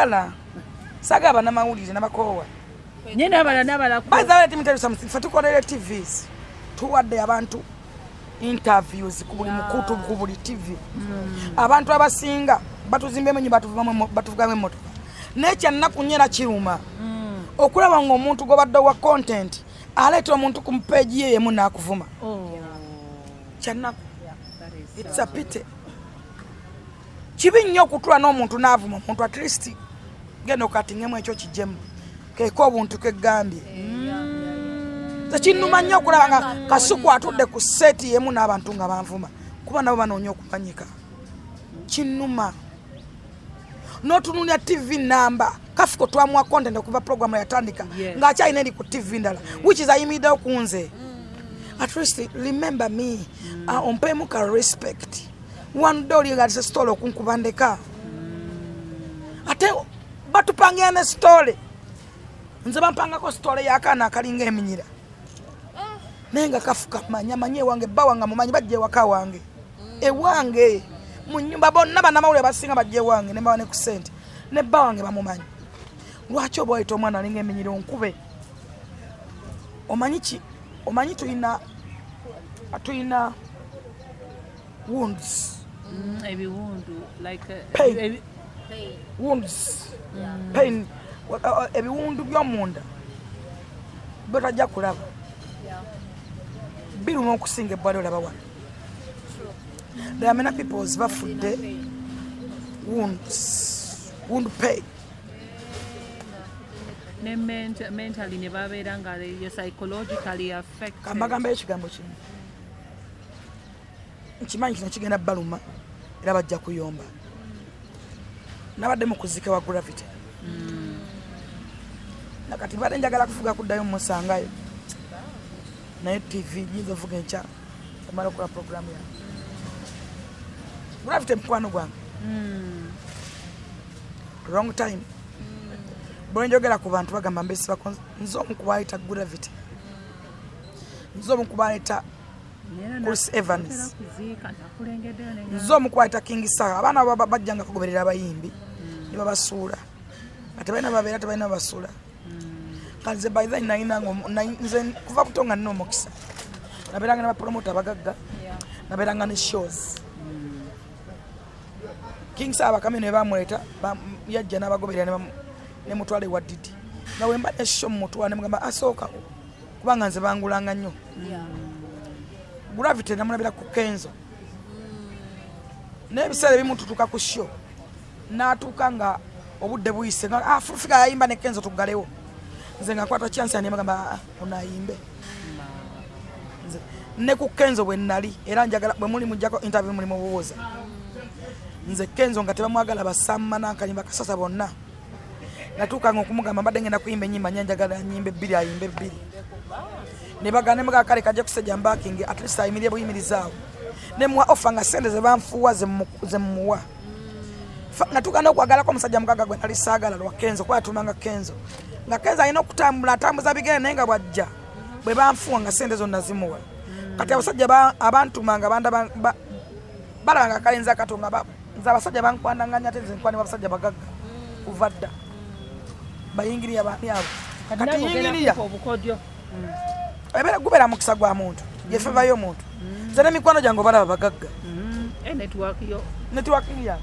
Sibaagala, saagala bannamawulire, nabakoowa. Nye nabala nabala. By the way, let me tell you something. Ffe tukolere TVs, tuwadde abantu interviews ku buli mukutu, ku buli TV. Abantu abasinga batuzimbyemu ennyumba, batuvugamu emmotoka, naye kyannaku nnyo era kiruma okulaba ng'omuntu gw'obadde wa content aleeta omuntu ku page ye yemu n'akuvuma. Oh. Kyannaku. That is It's a pity. Kibi nnyo okutula n'omuntu n'avuma omuntu. At least genda okatingemu ekyo kijjemu keeko obuntu keggambye. Tekinnuma nnyo okulaba nga Kasuku atudde ku set yemu n'abantu nga banvuma, kuba nabo banoonya okumanyika. Kinnuma n'otunuulira TV namba Kafuko twamuwa content okuva programu yatandika ng'akyalina eri ku TV ndala, which is ayimiriddewo ku nze. At least remember me, ompeemu ka respect. One day oli nga story okunkuba ndeka, ate batupangira ne story. Nze bampangako story y'akaana akalinga eminyira, naye nga Kafuka manyi, amanyi ewange, bba wange mumanyi, bajja ewaka wange, ewange mu nyumba bonna bannamawulire basinga bajja ewange ne mbawa ne ku ssente, ne bba wange bamumanyi. Lwaki oba wayita omwana alinga eminyira onkube? Omanyi ki? Omanyi tulina wounds. Ebiwundu like Pain. Wounds, pain, ebiwundu by'omunda bwetajja kulaba biruma okusinga ebbwali olaba wano. There are many peoples bafudde wounds, wound pain. Ne mentally ne babeera nga you're psychologically affected. Kambagambayo ekigambo kimu. Nkimanyi kino kigenda baluma era bajja kuyomba. Nabadde mu kuzika wa Gravity, nakati badde njagala kufuga kuddayo musangayo, naye TV nyinza ovuga enkya omala okukola programu yange. Gravity mukwano gwange wrong time. Bwe njogera ku bantu bagamba mbesibako. Nze omu kubayita Gravity, nze omu kubayita Chris Evans. Nze omu kubayita King Saha. Abaana bajjanga kugoberera abayimbi ne babasuula nga tebalina babeera, tebalina babasuula. Kati nze by then nalina nze kuva buto nga nina omukisa, nabeeranga ne bapromota abagagga, nabeeranga ne shows. King Saha bakami ne bamuleeta, yajja n'abagoberera ne mutwala ewa Didi, nga wemba ne show mumutwala ne mugamba asookawo, kubanga nze bangulanga nnyo. Gravity namulabira ku Kenzo, n'ebiseera ebimu tutuuka ku show n'atuuka nga obudde buyise, nga ah, Full Figure yayimba ne Kenzo, tuggalewo. Nze nga nkwata chance yange, bagamba, "Ah, ono ayimbe." Nze ne ku Kenzo bwe nali era njagala bwe muli mujjako interview muli mubuuza nze Kenzo nga tebamwagala basamma nankanyimba kasasa bonna, natuukanga okumugamba mbadde ngenda kuyimba enyimba nya, njagala nyimba ebbiri, ayimba ebbiri. Ne bagana, ne mugamba kale kajja kusajja mbakingi, at least ayimirire buyimirizaawo. Ne muwa offer nga sente ze banfuuwa zemuwa. Natuuka n'okwagalako omusajja mugaga gwe nali saagala lwa Kenzo, kuba yatumanga Kenzo, nga Kenzo alina okutambula atambuza bigere, naye nga bwajja bwe banfuuwa nga sente zonna zimuwa. Kati abasajja abantumanga banda balaba nga akalenzi akato nga nze abasajja bankwananganya, ate nze nkwanibwa abasajja bagagga kuva dda. Bayingiriya baani abo? Kati yingiriya obukodyo. Ebeera gubeera mukisa gwa muntu, ye favour y'omuntu. Nze n'emikwano gyange obalaba bagagga. Network yo. Networking yange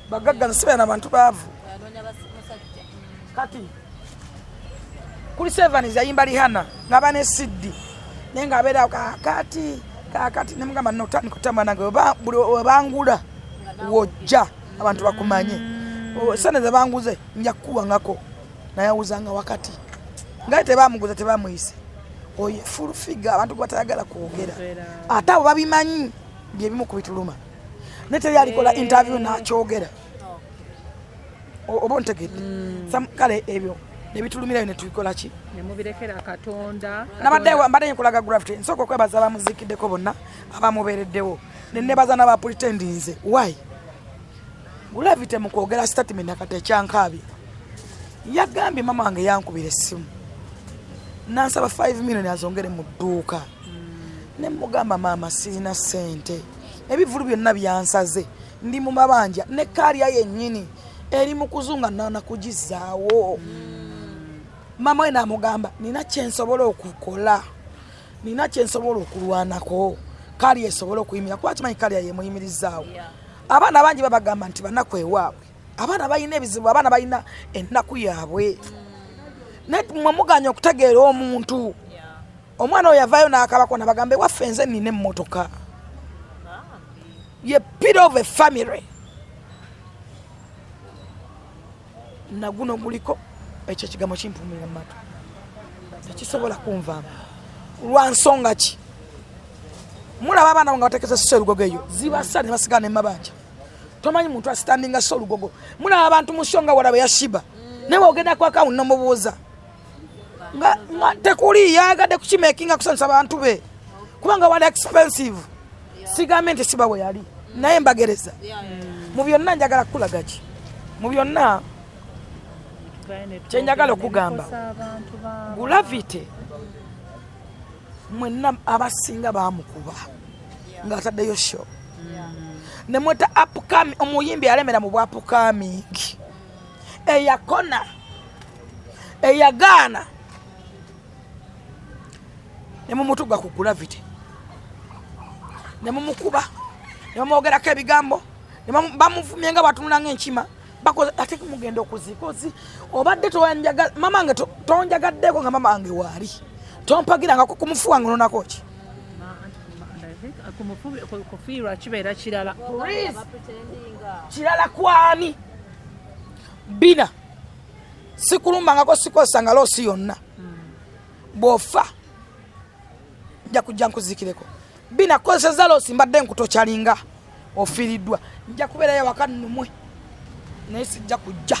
bagagga, nze sibeera na bantu baavu. Anoonya musajja. Kati Chris Evans yayimba Rihanna ng'aba ne CD, naye ng'abeera kakati kakati, nemugamba notandika otambula nange buli webangula wojja abantu bakumanye. Sente zebanguze nja kukuwangako, nayawuzanga wakati ngaye tebamuguze, tebamuyise. Oyo Full Figure abantu gwe batayagala kwogera, ate abo babimanyi, byebimu ku bituluma, naye teri alikola interview n'akyogera. Oba ontegedde? Kale ebyo nebitulumirayo netubikola ki? Nemubirekera Katonda. Nabadde mbadde nkulaga Gravity. Nsooka okwebaza abamuziikiddeko bonna abamubeereddewo, nenebaza n'abapretendinze. Why Gravity mu kwogera statement akati ekyankaabye, yagambye mama wange yankubira essimu nansaba 5 million azongere mu dduuka, ne mugamba, "Maama, sirina ssente, ebivulu byonna byansaze, ndi mu mabanja ne kaaliya yennyini." Eri mu kuzunga nana kugizaawo. Maama we namugamba, nina kyensobola okukola, nina kyensobola okulwanako, kali esobola okuyimira, kuba kimanyi kali yemuyimirizaawo. Abaana bangi babagamba nti banaku ewaabwe, abaana balina ebizibu, abaana balina ennaku yaabwe, naye mwe muganya okutegeera omuntu. Omwana oyo yavaayo n'akabako nabagamba, ewaffe nze nina emmotoka, ye pillar of a family. Naguno guliko ekyo ekigambo kimpumira mu matu, tekisobola kunvaamu. Lwa nsonga ki mulaba abaana nga batekeza siso erugogo eyo zibasa ne basigala nemabanja? Tomanyi muntu asitandinga so olugogo. Mulaba abantu mu show nga walaba ya Shiba, naye wogenda ku akawunti nomubuuza nga tekuli yayagadde kukimakinga kusanyusa bantu be, kubanga wali expensive. Sigambye nti siba we yali, naye mbagereza mu byonna. Njagala kukulaga ki mu byonna kyenjagala okugamba? Gravity mwenna abasinga bamukuba ng'ataddeyo show nemweta upcoming. Omuyimbi alemera mu bwa upcoming, eyakona, eyagaana, nemumutuga ku Gravity, nemumukuba, nemumwogerako ebigambo, bamuvumye nga batunula ngaenkima bakoze. Ate mugenda okuziika ozi obadde towanjagala mama wange, tonjagaddeko nga mama wange waali, tompagirangako ku mufu wange, ononako ki? Kufiirwa kibeera kirala. Please. Kirala kwani bina sikulumbangako, sikozesanga loss yonna. Bw'ofa nja kujja nkuzikireko. Bina kozeseza loss, mbadde nkutokyalinga, ofiiriddwa, nja kubeerayo waka nnumwe, naye sijja kujja.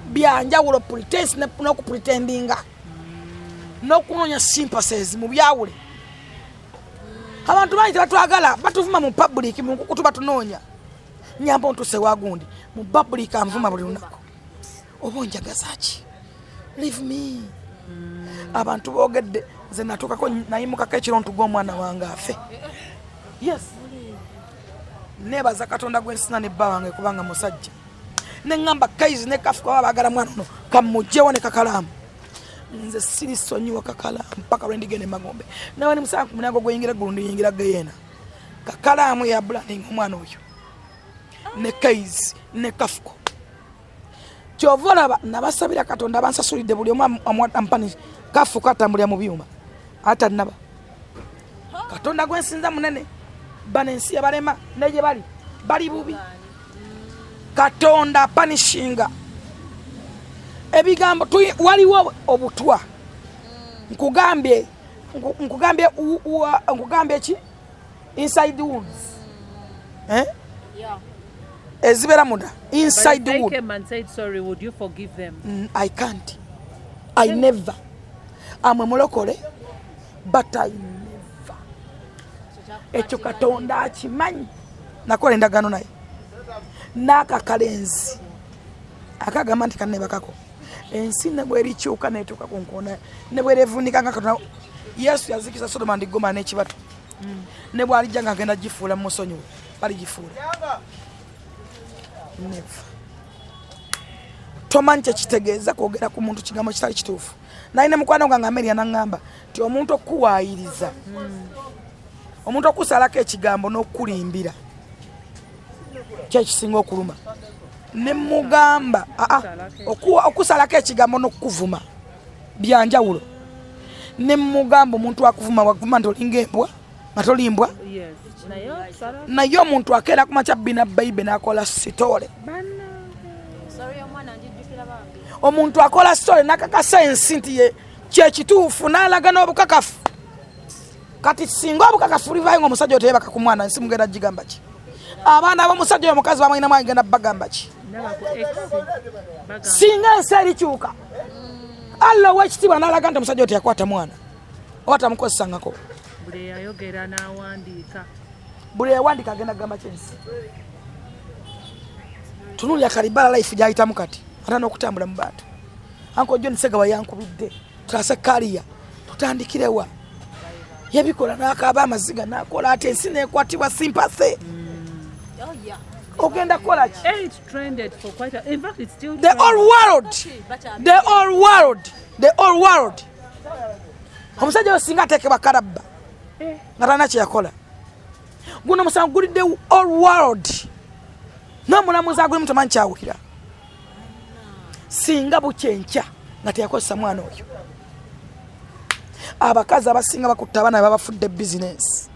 Byanjawulo pretense n'okupretendinga n'okunoonya sympathies mu byawule. Abantu bangi tebatwagala, batuvuma mu public, mu nkukutu batunoonya. Nyamba ontuse wagundi mu public, anvuma buli lunaku, oba onjagaza ki? Leave me. Abantu boogedde, nze natuukako nayimukako ekiro ntuga omwana wange afe. Yes, nebaza Katonda gwensina ne bba wange, kubanga musajja. Neŋŋamba kaizi ne kafuka baba baagala mwana ono kamugjewo ne kakalaamu. Nze sirisonyiwa kakalaamu paka lwe ndigenda emagombe. Nawe ni musanga ku mulyango gweyingira eggulu, ndiyingira geyeena. Kakalaamu ya branding omwana oyo ne kaizi ne kafuko. Kyova olaba nabasabira Katonda abansasulidde buli omu ampani. Kafuko atambulira mu byuma atanaba. Katonda gwensinza munene. Bano ensi yabalema, naye gye bali bali bubi. Katonda apanishinga ebigambo. Waliwo obutwa. Nkugambye, nkugambye, nkugambye ki? Inside wounds, eh? Ezibeera munda, inside wound. Came and said sorry, would you forgive them? I can't. I never. Amwe mulokole, but I never. Ekyo Katonda akimanyi. Nakola endagaano naye n'akakalenzi akagamba nti kannebakako. Ensi ne bwerikyuka netuuka ku nkoona, ne bwerevuunika nga Katonda Yesu yazikiza Sodoma ndi Goma n'ekibatu, ne bwalijja nga agenda gifuula mumusonyiwe, baligifuula. Never. Tomanyi kyekitegeeza kwogera ku muntu kigambo kitali kituufu. Naye ne mukwano gwange Ameria naŋŋamba nti omuntu okuwaayiriza, omuntu okusalako ekigambo n'okukulimbira, kyekisinga okuluma. Ne mugamba aa, okusalako ekigambo n'okukuvuma byanjawulo. Ne mugamba omuntu akuvuma, wakuvuma nti olinga embwa nga tolimbwa. Yes, naye okusala Naye omuntu akeera ku makya bina baibe n'akola story. Sorry, omwana njijjukira bambi. Omuntu akola story nakakasa ensi nti ye kyekituufu, n'alaga n'obukakafu. Kati singa obukakafu bulivayo nga omusajja oyo teyebaka ku mwana, ensi mugenda gigamba ki? Abaana b'omusajja oyo, omukazi bamwinamu, agenda bagamba ki? Ndaba ku ex bagamba. Singa ensi erikyuka, Allah owekitiibwa n'alaga nti omusajja oyo teyakwata mwana oba tamukozesangako, buli eyayogera n'awandiika, buli eyawandiika agenda kugamba kyensi. Tunuulira kalibala life gyayitamu kati, ate n'okutambula mu bantu. Uncle John Segawa yankubidde, tutase kaliya, tutandikirewa? Yabikola n'akaaba amaziga n'akola ati ensi nekwatibwa sympathy. Oh yeah. Ogenda kukola ki? Eh, it trended for quite a, in fact it's still The trending. whole world, the whole world, the whole world. Omusajja oyo singa ateekebwa kalabba nga talina kyeyakola, guno omusango gulidde all world, n'omulamuzi agulimu tamanyi kyawulira. Singa bukyenkya nga teyakozesa mwana oyo. Abakazi abasinga bakutta abaana babafudde bizinensi.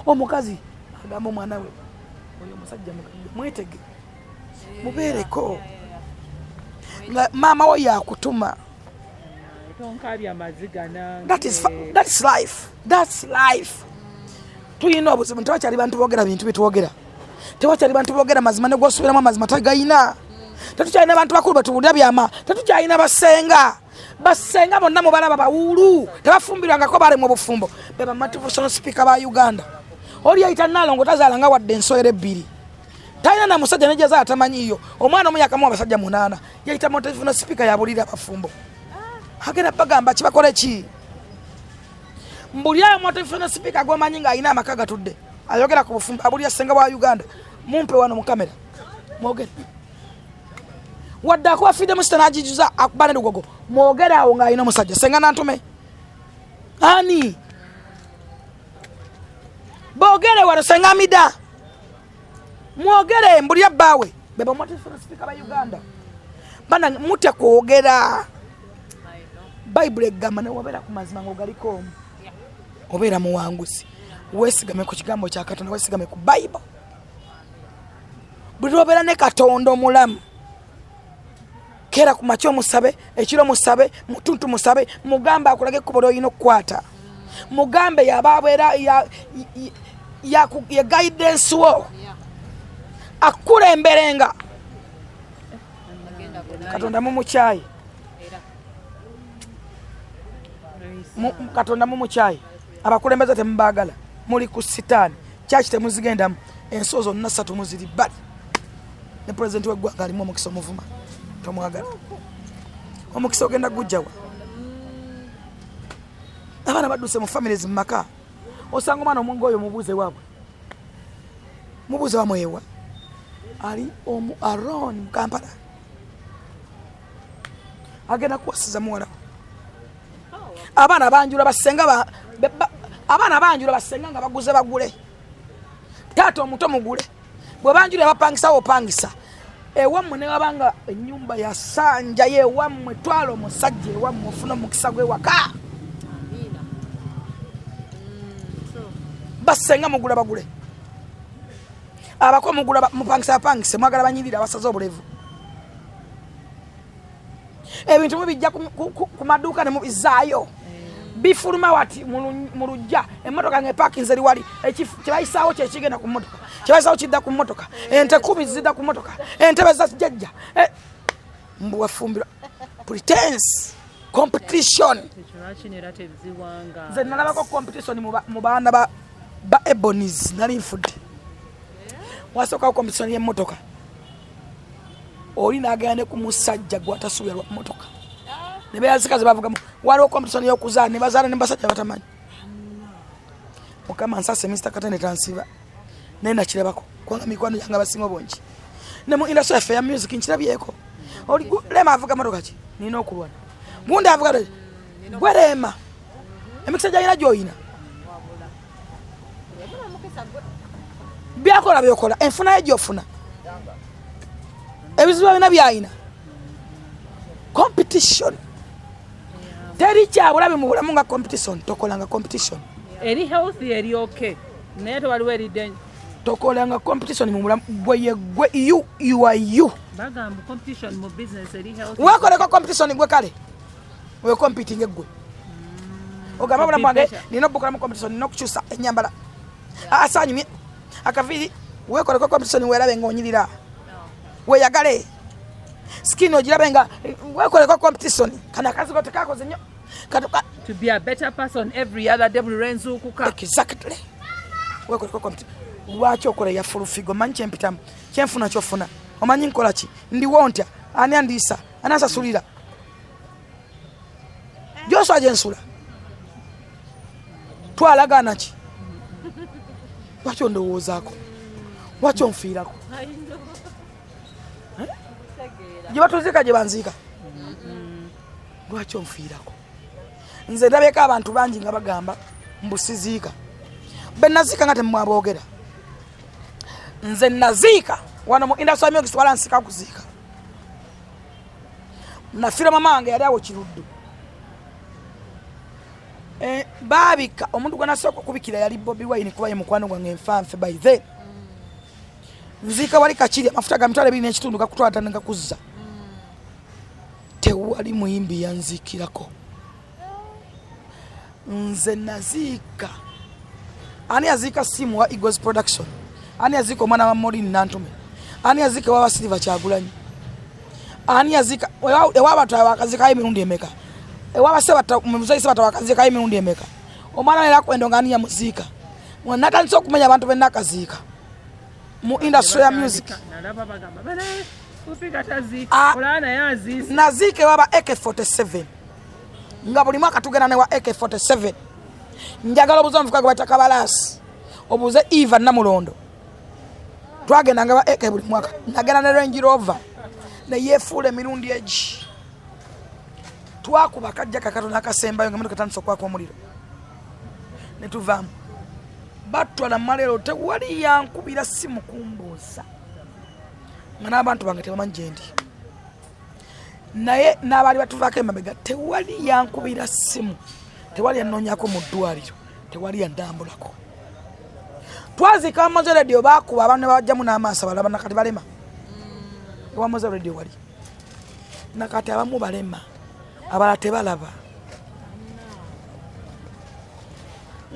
Omukazi agamba omwana we, oyo omusajja mugagga, mwetege mubeereko, nga maama wo yakutuma. Tonkabya maziga nange. That's life, that's life. Tulina obuzibu, tewakyali bantu boogera bintu bitwogera, tewakyali bantu boogera mazima, negwosubiramu amazima tagayina. Tetukyalina bantu bakulu betuwulira byama, tetukyalina basenga. Basenga bonna mubalaba bawulu, tebafumbirwangako, balemwa obufumbo, be ba motivational speaker ba Uganda. Oli yayita Nalongo, tazaalanga wadde ensowera ebbiri, talina na musajja, nejazaala tamanyiyo. Omwana omu yakamu abasajja munaana, yayita motivational speaker, yabulira abafumbo. Agenda bagamba kibakole ki? Mbulyayo motivational speaker gwomanyi ng'alina amaka gatudde, ayogera ku bufumbo, abulya senga bwa Uganda. Mumpe wano mu kamera mwogere, wadde akuba fidde musita n'agijuza akuba ne lugogo, mwogere awo ng'alina omusajja. Senga nantume ani boogere wano, senga Amida mwogere, mbulya bbaawe. Beba motivational speaker ba Uganda. Bana mutya kwogera. Bayibuli egamba newabeera ku mazima ng'ogaliko omu, obeera muwanguzi. Weesigame ku kigambo kya Katonda, weesigame ku Bayibuli. Buli lwobeera ne Katonda omulamu, keera ku makya omusabe, ekiro musabe, mutuntu musabe, mugambe akulage ekkubo lyolina okukwata, mugambe yaba abeera ye guidance wo, akukulemberenga. Katonda mumukyayi, Katonda mumukyayi, abakulembeze temubaagala, muli ku sitaani, kyaki temuzigendamu, ensi zonna ssatu muziri bbali. Ne pulezidenti w'eggwanga alimu omukisa, omuvuma tomwagala, omukisa ogenda gujjawa? Abaana badduse mu families, mu maka osanga omwana omunga oyo, mubuuze waabwe, mubuuze wamwewa ali omu aron mu Kampala, agenda kuwasiza muwala. Abaana banjula basenga, abaana banjula basenga nga baguze bagule, taata omuto mugule. Bwe banjula bapangisa, opangisa ewammwe, newabanga enyumba yasanja yewammwe, twala omusajja ewammwe ofune omukisa gwewaka. Basenga mugula bagule, abako mugula, mupangisa bapangise, mwagala banyirira abasaze obulevu. Ebintu mubijja ku maduuka ne mubizaayo, bifuluma wati mu lujja, emmotoka nga epakinze eri wali, kyebayisaawo kyekigenda ku mmotoka, kyebayisaawo kidda ku mmotoka, ente 10 zidda ku mmotoka, entebe za jjajja. Mbu wafumbirwa, pretense, competition. Ekyo lwaki nera teziwanga? Nze nalabako competition mu baana ba Ebonies, nali nfudde. Wasookawo competition y'emmotoka, oli n'agenda ne ku musajja gwatasuubira lwa mmotoka, ne beeyazika ze bavugamu. Waliwo competition y'okuzaala, ne bazaala ne basajja batamanyi. Mukama nsase, Mr Katende tansiba, naye nakirabako, kubanga mikwano gyange abasinga obungi ne mu industry yaffe ya music nkirabyeko. Oli Rema avuga motoka ki? Nina okulwana. Gundi avuga gwe Rema, emikisa gyalina gyoyina, byakola byokola, enfuna ye gyofuna, ebizibu byalina byayina. Competition, teri kyabulabe mu bulamu nga competition. Tokolanga competition. Eri healthy, eri okay, naye tewaliwo eri danger. Tokolanga competition mu bulamu. Gwe ye gwe, you are you. Bagamba competition mu business eri healthy. Wekoleko competition gwe, kale we competing gwe, ogamba bulamu bwange nina obukolamu competition, nina okukyusa enyambala, asanyumye akaviiri. Wekoleko competition, werabe nga onyirira, weyagale, skin ogirabe nga wekoleko competition. Kano akazigo tekakoze nnyo. To be a better person every other day, buli lwenzuukuka. Exactly, wekoleko competition. Lwaki okola eya Full Figure? Omanyi kyempitamu, kyenfuna kyofuna, omanyi nkola ki, ndiwo ntya, ani andiisa, ani ansasulira, gyoswa gyensula, twalagaana ki? Lwaki ondowoozaako? Lwaki onfiirako? Eh? Gye batuziika gye banziika, lwaki onfiirako? Nze ndabyeko abantu bangi nga bagamba mbu siziika. Be naziika nga temumwaboogera. Nze naziika wano mu industry music, twala nsika kuziika. Nafiira mama wange yali awo Kiruddu. Eh, baabika omuntu gwe nasooka okubikira yali Bobi Wine, kuba ye mukwano gwange nfanfe. By then nziika wali Kakiri, amafuta ga 25,000 gakutwala negakuzza. Tewali muyimbi yanziikirako. Nze naziika. Ani yaziika simu wa Eagles Production? Ani yaziika omwana wa Morin Nantume? Ani yaziika ewa Silver Kyagulanyi? Ani yaziika ewabantu awakazikayo emirundi emeka? Ewabasebata Sebata wakazikayo emirundi emeka? Omwana era kwendo nga ani yamuziika? Natandise okumenya abantu benakaziika mu industry ya music. Nalaba bagamba bale kufika taziika. Ah. Olaba naye aziise. Naziika ewaba AK47, nga buli mwaka tugenda newa AK47. Njagala obuze omuvuka gwe bata Kabalaasi, obuuze Eva Namulondo. Twagendanga ba AK buli mwaka. Nagenda ne Range Rover neyefuula emirundi egi. Twakuba kajja kakatono akasembayo nga emotoka etandise okwaka omuliro netuvaamu. Batwala malero, tewali yankubira simu kumbuuza, nga n'abantu bange tebamanyi gyendi. Naye n'abaali batuvaako emabega, tewali yankubira simu, tewali yanoonyako mu ddwaliro, tewali yandambulako. Twaziika Moze Radio, bakuba abantu ne babajjamu n'amaaso, abalala nakati balema. Ewa Moze Radio wali nakati abamu balema, abalala tebalaba.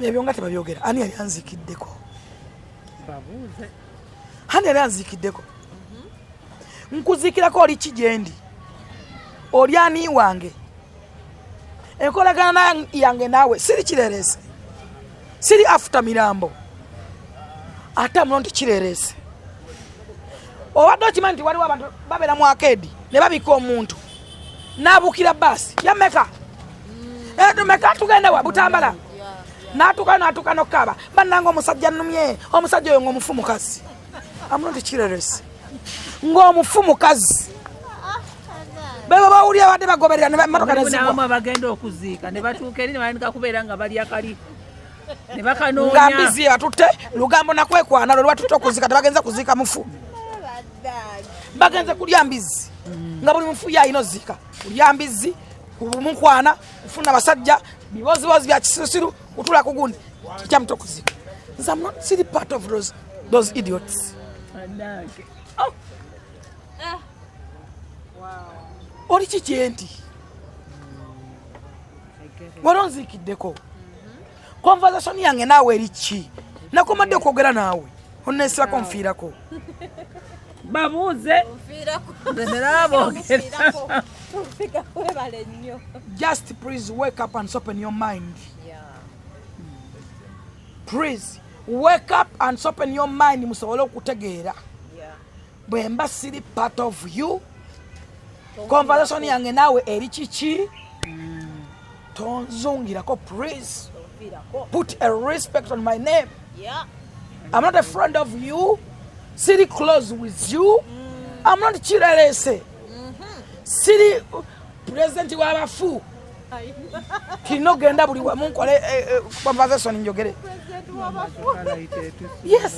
Ebyo nga tebabyogera. Ani yali anziikiddeko? Babuuze. Ani yali anziikiddeko? Nkuziikirako oli ki gyendi? Oli ani wange? Enkolagana yange naawe, siri kireerese, siri afuta mirambo. Ate amuno nti kireerese, obadde okimanyi nti waliwo abantu babeera mu arcade ne babika omuntu n'abuukira baasi yameka meka tugende wa Butambala, n'atuuka n'atuuka n'okukaaba, bannanga omusajja nnumye. Omusajja oyo ng'omufu mukazi. Amuno nti kirerese ng'omufu mukazi. Bebo bawulira badde bagoberera emotoka Mulimu nezigwa. n'abamu abagenda okuziika ne batuuka eri ne batandika kubeera nga balya kali ne Nga bakanoonya. mbizi batutte lugambo nakwekwana lwe lwatutte okuziika. Tebagenze kuziika mufu, bagenze kulya mbizi. Nga buli mufu ye alina oziika, kulya mbizi, kumukwana, kufuna basajja, bibozibozi bya kisirusiru, kutula ku gundi kikyamuta okuziika. Nze am not siri part of those idiots. Bannange. Ah. Oli ki kyendi? Wali onziikiddeko? Conversation yange naawe eri ki? Nakomadde okwogera naawe, onesirako, nfiirako. Babuuze. Nfiirako. Nze neraboogera. Nfiirako. Fika webale nnyo. Just please wake up and open your mind. Please wake up and open your mind musobole okutegeera. Bwe mba siri part of you, conversation yange naawe eri kiki? Tonzungirako, please. Nfiirako. Put a respect on my name. I'm not a friend of you, siri close with you. I'm not kirerese, siri president w'abafu. Kirina okugenda buli wamu nkole conversation njogere. President w'abafu. Yes.